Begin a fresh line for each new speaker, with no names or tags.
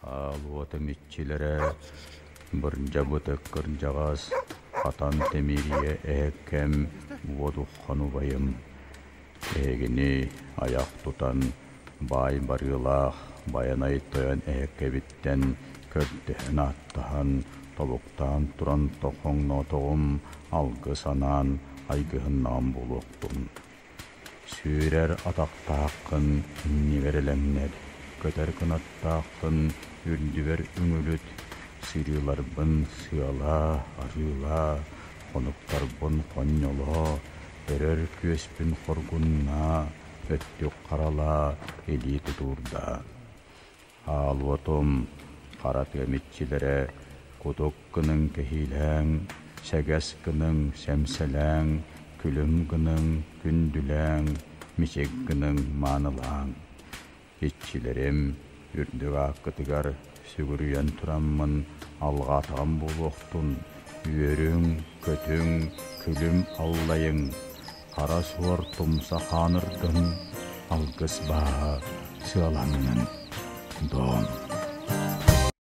Аал-уотум иччилэрэ бырдьабытык кырдьаҕас, хатан тимириэ эһэккэм уодуххан убайым. Эһигини айах тутан баай барыылаах Байанай тойон эһэккэбиттэн көрдөһөн ааттаһан, тобуктаан туран тохоҥноотоҕум алгыс анаан айгыһыннаҕым буолуохтун. Сүүрэр атахтааххын иннибэр элэҥнэт, көтөр кынаттааххын үрдүбэр үҥүлүт, сырыыларбын сыалаа, арыылаа, хонуктарбын хонньолоо, өрөр күөспүн хоргуннаа, өттүк харалаа, илии тутуурдаа. Аал-уотум, хара тыам иччилэрэ, кутук гыныҥ кэһиилээҥ, сэгэс гыныҥ сэмсэлээҥ, күлүм гыныҥ күндүлээҥ, мичик гыныҥ маанылааҥ. Иччилэрим, үрдүк ааккытыгар сүгүрүйэн тураммын алҕаатаҕым буолуохтун, үөрүҥ, көтүҥ, күлүм аллайыҥ, хара суор тумса хааныргын, алгыс бааһа сыаланнын, Дом.